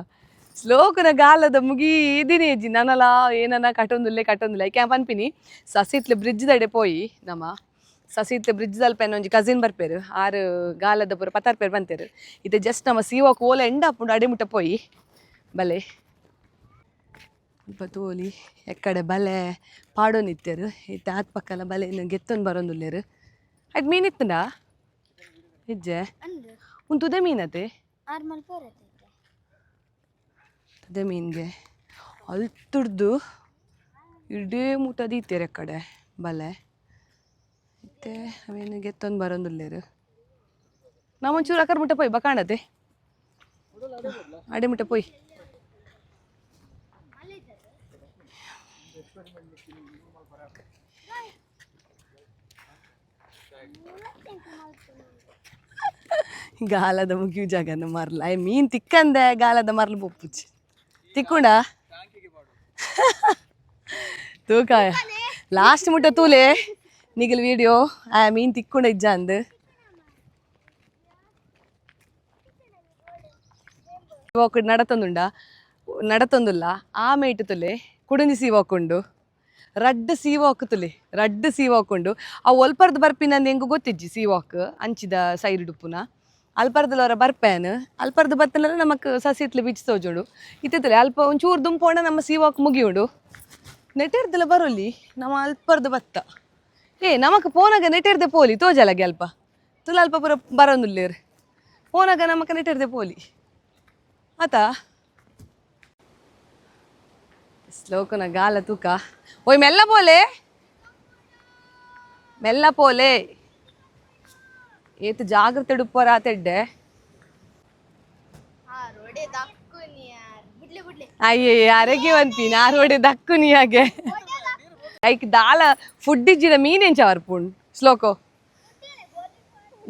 ಶ್ಲೋಕನ ಗಾಲದ ಮುಗಿದಿನೇ ಇಜ್ಜಿ. ನನಲ ಏನನ ಕಟ್ಟೊಂದುಲ್ಲೆ ಕಟ್ಟೊಂದುಲ್ಲೆ. ಐಕೆ ಪನ್ಪಿನಿ ಸಸಿತ್ಲೆ ಬ್ರಿಡ್ಜ್ ದಡೆ ಪೋಯಿ ನಮ್ಮ. ಸಸಿತ್ಲೆ ಬ್ರಿಡ್ಜ್ ದಲ್ಪ ಒಂಜಿ ಕಸಿನ್ ಬರ್ಪೇರು, ಆರು ಗಾಲದ ಪೂರ ಪತ್ತಾರ್ಪೇರು ಬಂತೇರು. ಇತ್ತೆ ಜಸ್ಟ್ ನಮ್ಮ ಸೀವಾಕ್ ಓಲ ಎಂಡ ಆಪುಂಡು, ಅಡೆ ಮುಟ್ಟ ಪೋಯಿ ಬಲೆ. ಅಲ್ಪ ತೋಲಿ ಎಕ್ಕಡೆ ಬಲೆ ಪಾಡೊಂದಿತ್ತೇರು. ಇತ್ತೆ ಆತ್ ಪಕ್ಕಲ ಬಲೆ ಇನ್ನು ಗೆತ್ತೊಂದು ಬರೋಂದುಲ್ಲೇರು. ಆಯ್ತು, ಮೀನು ಇತ್ತುಂಡಾ ಇಜ್ಜೆ? ಅಂದು. ಉಂದು ತುದೆ ಮೀನತೆ. ಆರ್ ಮಲ್ಪೋರತ್ತೆ. ತುದೆ ಮೀನ್ಗೆ ಅಲ್ತುಡ್ದು ಇಡೇ ಮುಟ್ಟ ದೀತೇರು ಕಡೆ ಬಲೆ. ಇತ್ತೆ ಅವೇನು ಗೆತ್ತೊಂದು ಬರೋಂದುಲ್ಲೇರು. ನಾವು ಒಂಚೂರು ಅಕರ್ ಮುಟ್ಟ ಪೋಯ್ ಬಕಾಣತೆ, ಅಡೆ ಮುಟ್ಟ ಪೋಯ್. ಗಾಲದ ಮುಗಿಯು ಜಾಗನ ಮರ್ಲ I ಮೀನ್ ತಿಕ್ಕಂದೆ ಗಾಲದ ಮರ್ಲು ಬೊಪ್ಪುಚಿ ತಿಕ್ಕುಂಡ ತೂಕ. ಲಾಸ್ಟ್ ಮುಟ್ಟ ತೂಲೆ ನಿಗಲ್ ವಿಡಿಯೋ. ಆ ಮೀನ್ ತಿಕ್ಕುಂಡ ಇಜ್ಜ ಅಂದ್ ವಾಕ್ ನಡತೊಂದುಂಡ ನಡತೊಂದುಲ್ಲ. ಆ ಮೇಟು ತುಲೆ ಕುಡೊಂಜಿ ಸೀ ವಾಕ್ ಉಂಡು. ರಡ್ಡ್ ಸೀ ವಾಕ್ ತುಲೆ, ರಡ್ಡ್ ಸೀ ವಾಕ್ ಉಂಡು. ಅವು ಒಲ್ಪರ್ದು ಬರ್ಪಿನಂದು ಎಂಕ್ ಗೊತ್ತಿಜ್ಜಿ. ಸೀ ವಾಕ್ ಅಂಚಿದ ಸೈಡ್ ಉಪ್ಪುನ ಅಲ್ಪರ್ದಲ ಅವರ ಬರ್ಪೇನ್. ಅಲ್ಪರ್ದು ಬತ್ತಂದ್ರೆ ನಮಕ್ ಸಸಿತ್ಲು ಬೀಚ್ ತೋಜುಂಡು. ಇತ್ತಿತ್ತಲೆ ಅಲ್ಪ ಒಂಚೂರು ದುಂಪೋಂಡ ನಮ್ಮ ಸೀ ವಾಕ್ ಮುಗಿಯುಂಡು. ನೆಟೆರ್ದಲ ಬರೊಲಿ ನಮ್ಮ ಅಲ್ಪರ್ದು ಬತ್ತ. ಏ, ನಮಕ್ ಪೋನಾಗ ನೆಟೆರ್ದೆ ಪೋಲಿ ತೋಜಲಗೆ ಅಲ್ಪ ತುಲ ಅಲ್ಪ ಪೂರ ಬರೋನುಲ್ಲೇರ್. ಪೋನಾಗ ನಮಕ್ ನೆಟೆರ್ದೆ ಪೋಲಿ ಆತಾ. ಶ್ಲೋಕನ ಗಾಲ ತೂಕ. ಓಯ್, ಮೆಲ್ಲ ಪೋಲೆ, ಮೆಲ್ಲ ಪೋಲೆ. ಏತ್ ಜಾಗ್ರತೆ ಉಪ್ಪರ ಆತೆಡ್ಡೆ. ರೋಡೆ ದಕ್ಕು ಯಾರ್, ಬುಡ್ಲೆ ಬುಡ್ಲೆ. ಅಯ್ಯೇ, ಅರೆಗೆ ಒಂತೀನಿ ಆರೋಡೆ ದಕ್ಕು ನೀ. ಹಾಗೆ ಐಕ್ ದಾಲ ಫುಡ್ ಇಜ್ಜಿಡ ಮೀನ್ ಎಂಚ ವರ್ಪುಂಡು ಶ್ಲೋಕೋ?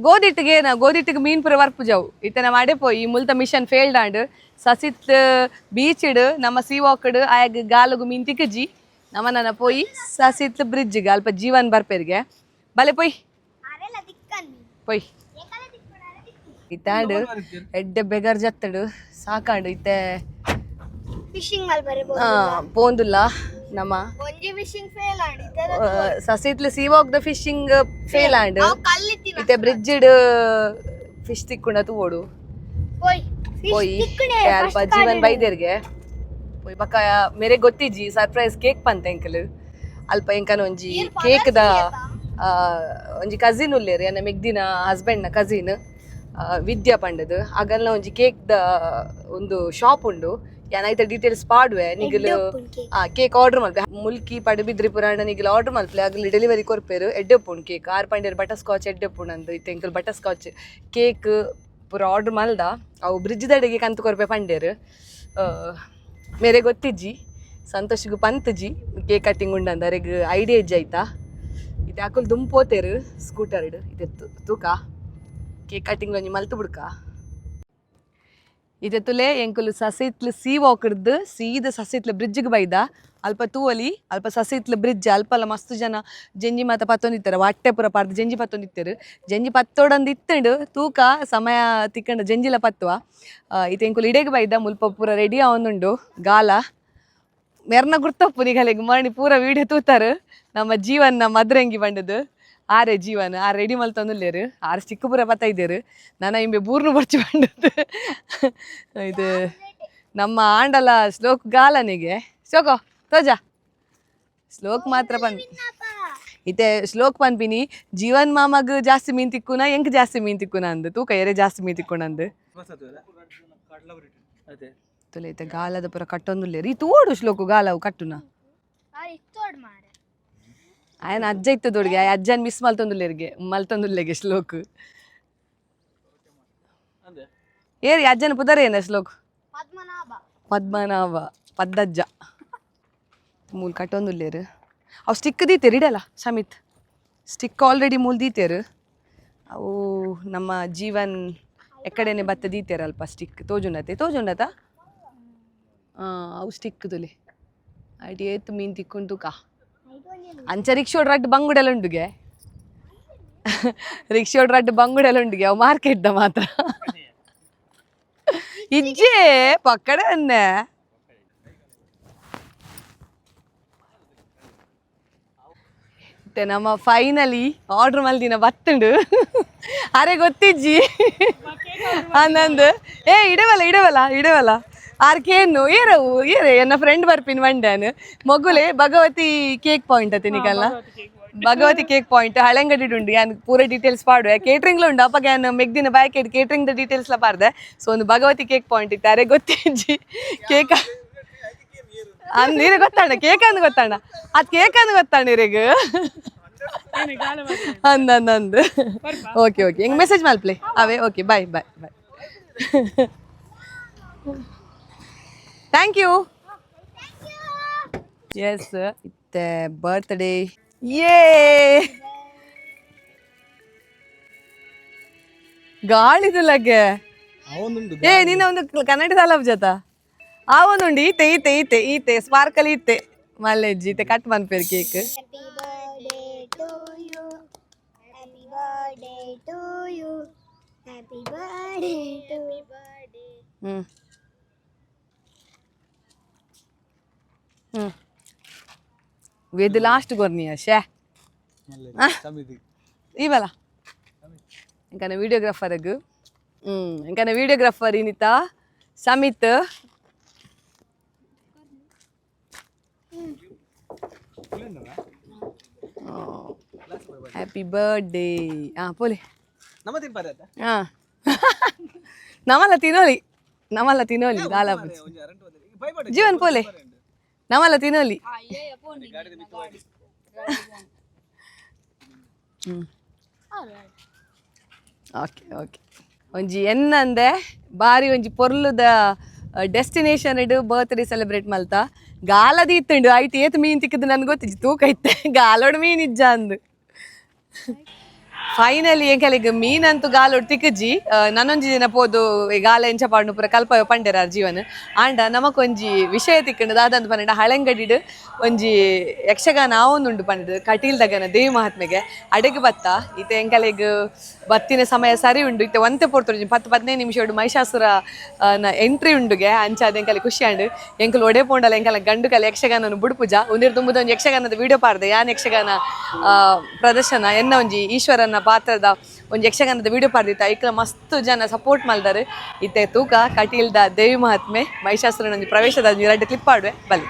ಗೋದಿಟ್ಟಿಗೆ ಏನ ಗೋದಿಟ್ಟಿಗೆ ಮೀನ್ ಪೂರ ವರ್ಪು ಜಾವು. ಇತ್ತನ ಮಾಡೇ ಪೋಯಿ ಮುಲ್ತ ಮಿಷನ್ ಫೇಲ್ಡ್ ಆಂಡ್. ಸಸಿತ್ ಬೀಚ್ ನಮ್ಮ ಸೀ ವಾಕ್ಡ್ ಆಯಾಗ ಗಾಲಗು ಮೀನ್ ತಿಕ್ಕಜಿ. ನಮ್ಮ ನನ್ನ ಪೋಯಿ ಸಸಿತ್ ಬ್ರಿಡ್ಜ್ಗೆ ಅಲ್ಪ ಜೀವನ್ ಬರ್ಪೇರಿಗೆ ಬಲೆ ಪೊಯ್. ಅರೆಲ ದಿಕ್ಕನ್ನಿ. ಪೊಯ್. ಏಕಲ ದಿಕ್ಕುಡು, ಅರೆ ದಿಕ್ಕು. ಇತ್ತಾಂಡ್ ಎಡ್ಡೆ ಬೆಗರ್ ಜತ್ತಡು, ಸಾಕಾಂಡು ಇತ್ತೆ. ಫಿಶಿಂಗ್ ಮಲ್ ಬರಬಹುದು. ಪೋಂದುಲ್ಲ ನಮ್ಮ. ಒಂಜಿ ಫಿಶಿಂಗ್ ಫೇಲ್ ಆಂಡ್. ಸಸಿತ್ಲು sea walk the fishing fail and. ಅವು ಕಲ್ಲಿತ್ತಿನ. ಇತ್ತೆ ಬ್ರಿಡ್ಜ್ ಫಿಶ್ ತಿಕ್ಕುಂಡ ತೂವೋಡು. ಪೋಯ್. ಪೋಯಿ ಅಲ್ಪ ಜೀವನ್ ಬೈದೇರ್ಗೆ ಪೋಯ್ ಬಕ್ಕ. ಮೇರೆ ಗೊತ್ತಿಜ್ಜಿ, ಸರ್ಪ್ರೈಸ್ ಕೇಕ್ ಪಂತ ಎಂಕಲ್. ಅಲ್ಪ ಎಂಕನ ಒಂಜಿ ಕೇಕ್ ದ ಒಂಜಿ ಕಸಿನ್ ಉಲ್ಲೇರ್, ಎನ್ನ ಮೆಗ್ದಿನ ಹಸ್ಬೆಂಡ್ ನ ಕಸಿನ್ ವಿದ್ಯಾ ಪಂಡದು. ಅಗಲ್ನ ಒಂಜಿ ಕೇಕ್ ದ ಒಂದು ಶಾಪ್ ಉಂಡು. ಯಾನ್ ಐತ ಡೀಟೇಲ್ಸ್ ಪಾಡುವೆ ನಿಗಲು. ಕೇಕ್ ಆರ್ಡರ್ ಮಲ್ಪೆ. ಮುಲ್ಕಿ ಪಡುಬಿದ್ರಿ ಪುರಾಣ ನಿಗಲು ಆರ್ಡರ್ ಮಲ್ಪಲೆ, ಅಗಲು ಡೆಲಿವರಿ ಕೊರ್ಪೇರು. ಎಡ್ಡೆ ಉಪ್ಪುಂಡು ಕೇಕ್. ಆರ್ ಪಂಡೇರು ಬಟರ್ ಸ್ಕಾಚ್ ಎಡ್ಡೆ ಉಪ್ಪುಂಡು ಅಂದು. ಇತ್ತೆ ಎಂಕಲ್ ಬಟರ್ ಸ್ಕಾಚ್ ಕೇಕ್ ಪೂರ ಆರ್ಡರ್ ಮಲ್ದ. ಅವು ಬ್ರಿಡ್ಜ್ ದಡೆಗೆ ಕಂತು ಕೊರ್ಪೆ ಪಂಡೇರು. ಮೇರೆ ಗೊತ್ತಿಜ್ಜಿ, ಸಂತೋಷಿಗು ಪಂತುಜಿ ಕೇಕ್ ಕಟ್ಟಿಂಗ್ ಉಂಡಂದು. ಅರೆಗ್ ಐಡಿಯಾ ಇಜ್ಜಿ ಆಯ್ತಾ. ಇತ್ತೆ ಅಕುಲು ದುಂಪೋತೇರು ಸ್ಕೂಟರ್ಡ್. ಇತ್ತೆ ತೂಕ, ಕೇಕ್ ಕಟ್ಟಿಂಗ್ ಒಂಜಿ ಮಲ್ತು ಬುಡ್ಕ. ಇತ್ತೆ ತುಲೆ ಎಂಕುಲು ಸಸಿತ್ಲು ಸೀ ವಾಕ್ಡ್ದು ಸೀದ ಸಸಿತ್ಲು ಬ್ರಿಡ್ಜ್ಗೆ ಬೈದ. ಅಲ್ಪ ತೂವಲಿ, ಅಲ್ಪ ಸಸಿತ್ಲು ಬ್ರಿಡ್ಜ್. ಅಲ್ಪಲ ಮಸ್ತ್ ಜನ ಜಂಜಿ ಮಾತ ಪತ್ತೊಂದಿತ್ತಾರೆ. ವಾಟ್ಟೆ ಪೂರ ಪಾಡ್ದು ಜಂಜಿ ಪತ್ತೊಂದಿತ್ತೆರು. ಜಂಜಿ ಪತ್ತೋಡಂದು ಇತ್ತುಂಡು. ತೂಕ, ಸಮಯ ತಿಕ್ಕಂಡ ಜಂಜಿಲ ಪತ್ತುವ. ಇತ್ತೆ ಎಂಕುಲು ಇಡೆಗ್ ಬೈದ. ಮುಲ್ಪ ಪೂರ ರೆಡಿ ಆವೊಂದುಂಡು ಗಾಲ. ಮೆರ್ನ ಗುರ್ತಪ್ಪು ನಿಗಲೆಗ್ ಮರಣಿ, ಪೂರ ವೀಡಿಯೋ ತೂತಾರು. ನಮ್ಮ ಜೀವನ್ ಮದ್ರಂಗಿ ಬಂಡದು ಆರೆ ಜೀವನ್ ಆರ್ ರೆಡಿ ಮಲ್ತೊಂದುಲ್ಲೇರು. ಆರ್ ಸ್ಟಿಕ್ ಪೂರ ಪತ್ತೈದೇರು. ನನ ಇಂಬೆ ಬೂರ್ನು ಬರ್ಚಿ ಬಂಡದು. ಇದು ನಮ್ಮ ಆಂಡಲ ಶ್ಲೋಕ್ ಗಾಲನಿಗೆ. ಶ್ಲೋಕೋ ತೋಜ, ಶ್ಲೋಕ್ ಮಾತ್ರ ಪನ್. ಇತ್ತೆ ಶ್ಲೋಕ್ ಪನ್ಪಿನಿ, ಜೀವನ್ ಮಾಮಗ್ ಜಾಸ್ತಿ ಮೀನ್ ತಿಕ್ಕುನ, ಎಂಕ್ ಜಾಸ್ತಿ ಮೀನ್ ತಿಕ್ಕುನ ಅಂದು. ತೂಕ ಏರೆ ಜಾಸ್ತಿ ಮೀನ್ ತಿಕ್ಕುನ ಅಂದು. ಅದೇ. ತುಲೆ, ಇತ್ತೆ ಗಾಲದ ಪೂರ ಕಟ್ಟೊಂದುಲ್ಲೇರು. ಈ ತೋಡು ಶ್ಲೋಕು ಗಾಲವು ಕಟ್ಟುನ. ಇತ್ತೋಡ್ ಮಾರೆ. ಆಯನ ಅಜ್ಜ ಇತ್ತು ದೊಡ್ಗೆ. ಆ ಅಜ್ಜನ್ ಮಿಸ್ ಮಲ್ತೊಂದುಲ್ಲೇರಿಗೆ ಮಲ್ತೊಂದುಲ್ಲೆಗೆ ಶ್ಲೋಕ್. ಅದೇ. ಏರಿ ಅಜ್ಜನ ಪುದರ್ ಏನ ಶ್ಲೋಕ್? ಪದ್ಮನಾಭ. ಪದ್ಮನಾಭ ಪದ್ದಜ್ಜ. ಮೂಲು ಕಟ್ಟೊಂದುಲ್ಲೇರು. ಅವು ಸ್ಟಿಕ್ ದೀತೇರು ಇಡಲ್ಲ ಸಮಿತ್. ಸ್ಟಿಕ್ ಆಲ್ರೆಡಿ ಮೂಲು ದೀತೇರು. ಅವು ನಮ್ಮ ಜೀವನ್ ಎಕ್ಕಡೆನೆ ಬತ್ತ ದೀತೇರು ಅಲ್ಪ. ಸ್ಟಿಕ್ ತೋಜುಂಡತೆ, ತೋಜುಂಡತ. ಹಾಂ, ಅವು ಸ್ಟಿಕ್ ತುಲೆ. ಐಟ್ ಏತ್ ಮೀನ್ ತಿಕ್ಕುಂಟು ಕಾ. ಅಂಚ ರಿಕ್ಷೋಡ್ ರಡ್ಡ್ ಬಂಗುಡೆಲ್ಲ ಉಂಡುಗೆ. ರಿಕ್ಷೋಡ್ ರಡ್ಡ್ ಬಂಗುಡೆಲ್ಲ ಉಂಡುಗೆ. ಅವು ಮಾರ್ಕೆಟ್ the ಮಾತ್ರ ಇಜ್ಜೆ ಪಕ್ಕಡೆ ಅನ್ನೆ. ಮತ್ತೆ ನಮ್ಮ ಫೈನಲಿ ಆರ್ಡರ್ ಮಲ್ದಿನ ಬತ್ತುಂಡು. ಅರೆ ಗೊತ್ತಿಜ್ಜಿ ಆನಂದ್. ಏ, ಇಡವಲ್ಲ ಇಡವಲ್ಲ ಇಡವಲ್ಲ. ಆರ್ ಕೇನು ಏರವು ಏರೆ ಎನ್ನ ಫ್ರೆಂಡ್ ಬರ್ಪಿನ್ ಮಂಡ್ಯಾನ್ ಮೊಗುಲೆ. ಭಗವತಿ ಕೇಕ್ ಪಾಯಿಂಟ್ ಅತ್ತೆ ನಿಕಲ್ಲ? ಭಗವತಿ ಕೇಕ್ ಪಾಯಿಂಟ್ ಹಳೆಂಗಡಿ ಉಂಡು. ಯಾನ್ ಪೂರ ಡೀಟೇಲ್ಸ್ ಪಾಡುವೆ. ಕೇಟ್ರಿಂಗ್ಲ ಉಂಡು. ಅಪ್ಪಗ ಯಾನ್ ಮೆಗ್ದಿನ ಬ್ಯಾಕೆಡ್ ಕೇಟ್ರಿಂಗ್ the details ಲ ಪಾರ್ದೆ. ಸೊ ಒಂದು ಭಗವತಿ ಕೇಕ್ ಪಾಯಿಂಟ್ ಇತ್ತು. ಅರೆ ಗೊತ್ತಿಜ್ಜಿ ಕೇಕ್ ಅಂದ್. ಇರೆ ಗೊತ್ತಾಣ ಕೇಕ್ ಅಂದ್ ಗೊತ್ತಾಣ. ಅದ್ ಕೇಕ್ ಅಂದ್ ಗೊತ್ತಾಣ ಇರೆಗ್ ಅಂದ್ ಅಂದ್ ಅಂದ್. ಓಕೆ ಓಕೆ, ಹೆಂಗ್ ಮೆಸೇಜ್ ಮಲ್ಪ್ಲೆ ಅವೇ. Okay, bye bye bye, thank you. Yes, ಇತ್ತೆ ಬರ್ತ್ಡೇ. ಯೇ, ಗಾಳಿದು ಲಗ್ಗೆ. ಅವನೊಂದು. ಏ, ನಿನ್ನ ಒಂದು ಕನ್ನಡ ಸಾಲಬ್ ಜತ ಆ ಒಂದುಂಡು. ಈತೆ ಈತೆ ಈತೆ ಈತೆ sparkle ಈತೆ ಮಲ್ಲೆಜ್ಜಿ. ಈತೆ cut ಮನ್ಪೇರು cake. Happy birthday to you, happy birthday to you, happy birthday to birthday. Hmm hmm. ವೇದ್ ಲಾಸ್ಟ್ ಕೊರ್ನಿಯ ಶೇ. ಇವಲ ಎಂಕನ ವಿಡಿಯೋಗ್ರಾಫರ್ಗ್, ಎಂಕನ ವಿಡಿಯೋಗ್ರಾಫರ್ ಇನಿತ ಸಮಿತ್. Happy birthday. ಹಾಂ, ಪೋಲೆ. ನಮ್ಮ ತಿನ್ಪಾರೆ. ಹಾಂ, ನಮಲ್ಲ ತಿನ್ನೋಲಿ, ನಮಲ್ಲ ತಿನ್ನೋಲಿ ದಾಲ. ಜೀವನ್ ಪೋಲೆ, ನಮಲ್ಲ ತಿನ್ನೋಲಿ. ಓಕೆ ಓಕೆ, ಒಂಜಿ ಎನ್ನಂದೆ ಬಾರಿ ಒಂಜಿ ಪೊರ್ಲುದ ಡೆಸ್ಟಿನೇಷನ್ ಇಡು ಬರ್ತ್ಡೇ ಸೆಲೆಬ್ರೇಟ್ ಮಲ್ತ. ಗಾಲದ ಇತ್ತುಂಡು, ಐಟ್ ಏತ್ ಮೀನ್ ತಿಕ್ಕದು ನನ್ಗೆ ಗೊತ್ತಿಜ್ಜಿ. ತೂಕ ಇತ್ತೆ ಗಾಲೋಡು ಮೀನ್ ಇಜ್ಜ ಅಂದು. ಫೈನಲಿ ಎಂಕಲಿಗ್ ಮೀನಂತೂ ಗಾಲೋಡು ತಿಕ್ಕುಜಿ. ನನೊಂಜಿ ದಿನ ಪೋದು ಈ ಗಾಲ ಎಂಚ ಪಾಡ್ನು ಪೂರ ಕಲ್ಪ ಪಂಡೆರ ಜೀವನ. ಆಂಡ ನಮಕೊಂಜಿ ವಿಷಯ ತಿಕ್ಕಂಡು, ದಾದಂತ ಪಂಡ ಹಳೆಂಗಡಿಡ್ ಒಂಜಿ ಯಕ್ಷಗಾನ ಆವೊಂದುಂಡು ಪಂಡದು ಕಟೀಲ್ದಗನ ದೇವಿ ಮಹಾತ್ಮೆಗೆ ಅಡೆಗೆ ಬತ್ತ. ಇತ್ತೆ ಎಂಕಲೆಗ್ ಬತ್ತಿನ ಸಮಯ ಸರಿ ಉಂಡು. ಇತ್ತೆ ಒಂತೆ ಪೊರ್ತುಂಡು, 10-15 ನಿಮಿಷ ಉಂಡು. ಮಹಿಷಾಸುರ ಎಂಟ್ರಿ ಉಂಡುಗೆ. ಅಂಚಾದ ಎಂಕಲೆ ಖುಷಿ ಆಂಡ್. ಎಂಕಲ್ ಒಡೆ ಪೋಂಡಲ ಎಂಕಲ ಗಂಡು ಕಲೆ ಯಕ್ಷಗಾನನು ಬುಡುಪುಜ. ಉಂದಿರ್ ತುಂಬುದ ಒಂಜಿ ಯಕ್ಷಗಾನದ ವಿಡಿಯೋ ಪಾಡ್ದೆ ಯಾನ್. ಯಕ್ಷಗಾನ ಪ್ರದರ್ಶನ ಎನ್ನ ಒಂಜಿ ಈಶ್ವರನ ಪಾತ್ರದ ಒಂಜಿ ಯಕ್ಷಗಾನದ ವಿಡಿಯೋ ಪಾಡ್ದಿತ್ತ. ಐಕ್ಲ ಮಸ್ತ್ ಜನ ಸಪೋರ್ಟ್ ಮಲ್ದಾರೆ. ಇತ್ತೆ ತೂಕ ಕಟೀಲ್ದ ದೇವಿ ಮಹಾತ್ಮೆ ಮಹಿಷಾಸುರನ ಒಂಜಿ ಪ್ರವೇಶದ ಒಂಜಿ ಎರಡು ಕ್ಲಿಪ್ ಆಡುವೆ ಬಲಿ.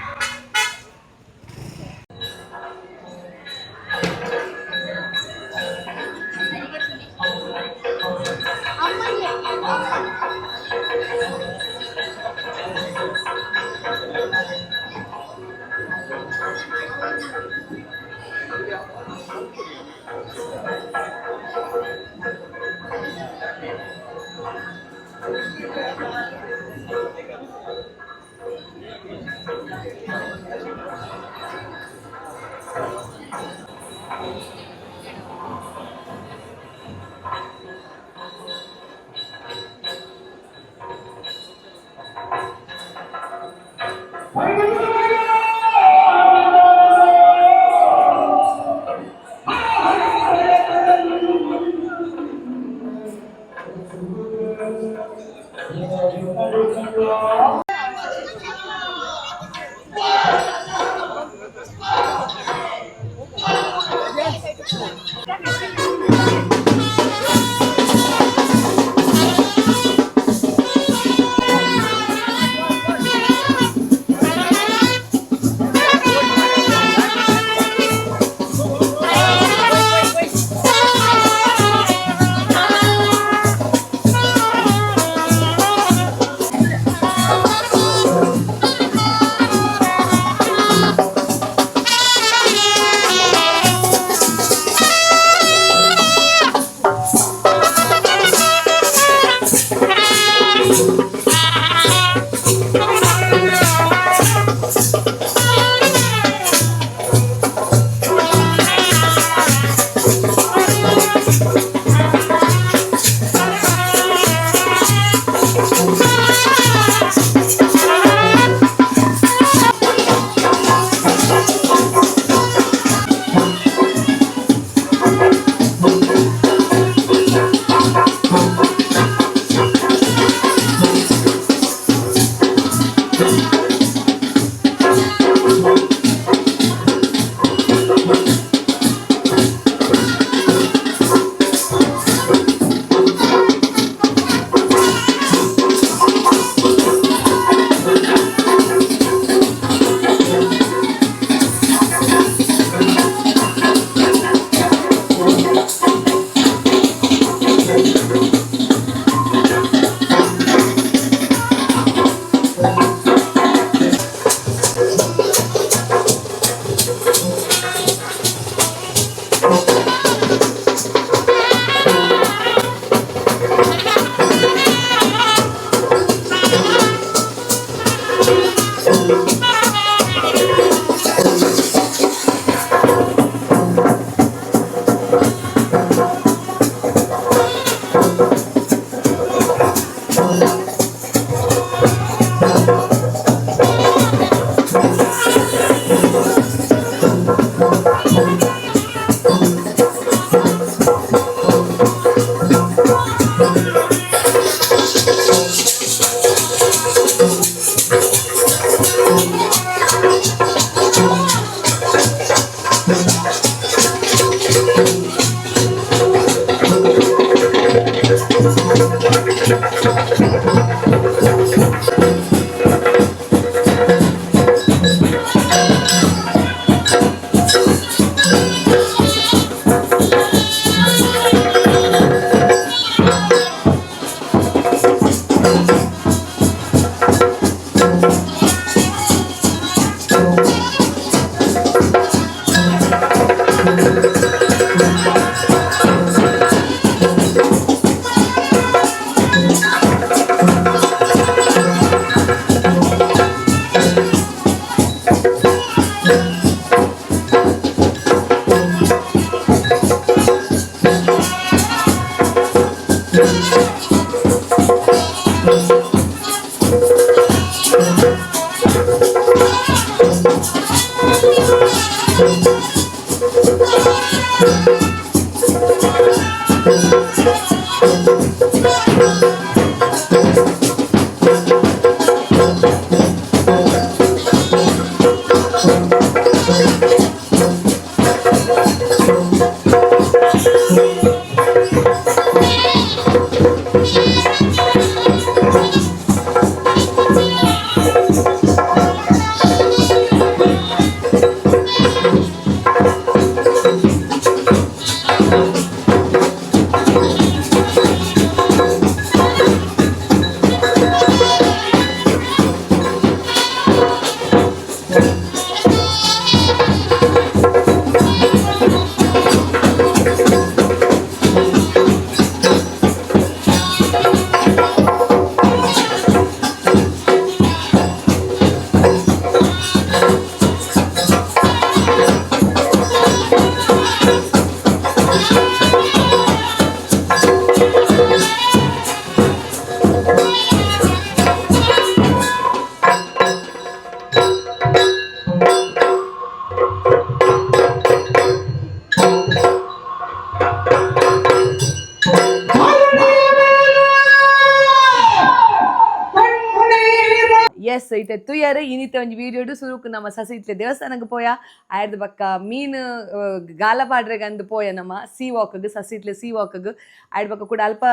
ಎಸ್, ಇತ್ತೆ ತುಯರ್ ಇನಿತ ಒಂಜಿ ವೀಡಿಯೋಡು ಸುರುಕು ನಮ್ಮ ಸಸಿತ್ಲೆ ದೇವಸ್ಥಾನಕ್ಕೆ ಪೋಯ. ಆಯ್ದ ಬಕ್ಕ ಮೀನು ಗಾಲ ಪಾಡ್ರೆಗ್ ಅಂದ್ ಪೋಯ ನಮ್ಮ ಸೀ ವಾಕ್ಗ್, ಸಸಿತ್ಲೆ ಸೀ ವಾಕ್ಗ್. ಆಯ್ದ ಬಕ್ಕ ಕೂಡ ಅಲ್ಪ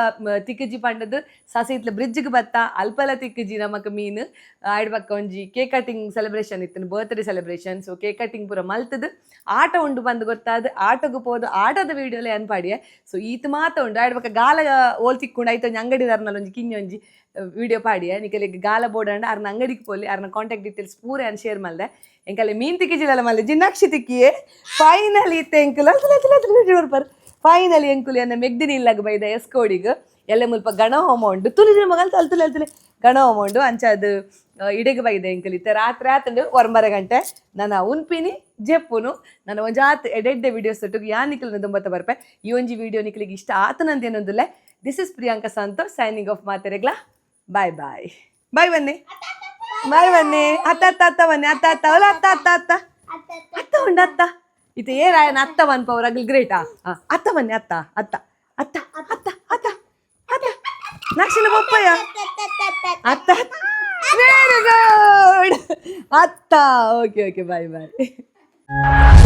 ತಿಕ್ಕುಜಿ ಪಂಡದು ಸಸಿತ್ಲೆ ಬ್ರಿಡ್ಜ್ಗೆ ಬತ್ತ, ಅಲ್ಪಲ ತಿಕ್ಕುಜಿ ನಮಕ್ ಮೀನು. ಆಯ್ದ ಬಕ್ಕ ಒಂಜಿ ಕೇಕ್ ಕಟಿಂಗ್ ಸೆಲೆಬ್ರೇಷನ್ ಇತ್ತು, birthday celebration. So cake cutting ಪೂರ ಮಲ್ತದು ಆಟ ಉಂಡು ಬಂದು ಗೊತ್ತಾದ ಆಟಗ್ ಪೋದು ಆಟದ ವೀಡಿಯೋಲೆ ಅನ್ಪಾಡಿಯೆ. ಸೊ ಈತ ಮಾತ ಉಂಡು. ಆಯ್ದ ಬಕ್ಕ ಗಾಲ ಓಲ್ ತಿಕ್ಕೊಂಡು ಐತ ಒಂಜಿ ಅಂಗಡಿ ದಾರನಲ್ಲ ಒಂಜಿ ಕಿಂಜ ಒಂಜಿ ವಿಡಿಯೋ ಪಾಡಿಯ. ನಿಕಲೆಗ್ ಗಾಲ ಬೋರ್ಡ್ ಅಂಡ ಅರ್ನ ಅಂಗಡಿಗೆ ಪೋಲಿ, ಅರ್ನ ಕಾಂಟ್ಯಾಕ್ಟ್ ಡೀಟೇಲ್ಸ್ ಪೂರ ಅನ್ ಶೇರ್ ಮಲ್ದೆ. ಎಂಕಲೆ ಮೀನ್ ತಿಕ್ಕಿಜಿಲ್ಲ ಮಲ್ಲೆ ಜಿನ್ನಾಕ್ಷಿ ತಿಕ್ಕಿಯೇ ಫೈನಲಿ. ಇತ್ತೆ ಎಂಕುಲು ಅಲ್ತಲ ವಿಡಿಯೋ ಬರ್ಪಾರ್. ಫೈನಲಿ ಎಂಕುಲು ಎನ್ನ ಮೆಗ್ದಿನಿ ಇಲ್ಲಾಗ ಬೈದ ಎಸ್ಕೋಡಿಗ್. ಎಲ್ಲ ಮುಲ್ಪ ಗಣ ಹೋಮ ಉಂಡು. ತುಲಿ ಮಗಲ್ ಅಲ್ತುಲೆ ಅಲ್ತುಲೆ ಗಣ ಹೋಮ ಉಂಡು. ಅಂಚ ಅದು ಇಡೆಗ್ ಬೈದ ಎಂಕುಲು. ಇತ್ತೆ ರಾತ್ರಿ ಆತಂಡು 9 ಗಂಟೆ. ನನ್ನ ಉನ್ಪಿನಿ ಜೆಪ್ಪುನು. ನನ್ನ ಒಂಜಾತ್ ಎಡೆಡ್ಡೆ ವಿಡಿಯೋಸ್ ಒಟ್ಟಿಗೆ ಯಾ ನಿಕಲ್ನ ದುಂಬತ್ತ ಬರ್ಪೆ. ಈ ಒಂಜಿ ವಿಡಿಯೋ ನಿಕಲಿಗೆ ಇಷ್ಟ ಆತನಂತೇನೊಂದುಲ್ಲೆ. This is Priyanka Santosh signing off. ಮಾತೆರೆಗ್ಲಾ bye bye ಬಾಯ್. ಬನ್ನಿ, ಬಾಯ್ ಬನ್ನಿ. ಅತ್ತ ಅತ್ತ ಅತ್ತ ಬನ್ನಿ. ಅತ್ತ ಅತ್ತ ಅವಲ ಅತ್ತ ಅತ್ತ ಅತ್ತ ಅತ್ತ ಉಂಡು ಅತ್ತ. ಇದು ಏರಾಯನ ಅತ್ತ ಪವರ್ ಅಗಲ್ ಗ್ರೇಟಾ. ಅತ್ತ ಬನ್ನಿ. ಅತ್ತ ಅತ್ತ ಅತ್ತ ಅತ್ತ ಅತ್ತ ಅತ್ತ ನಕ್ಷಿನ ಪಪ್ಪಯ್ಯ ಅತ್ತ. ವೆರಿ ಗುಡ್ ಅತ್ತ. Okay okay, bye bye.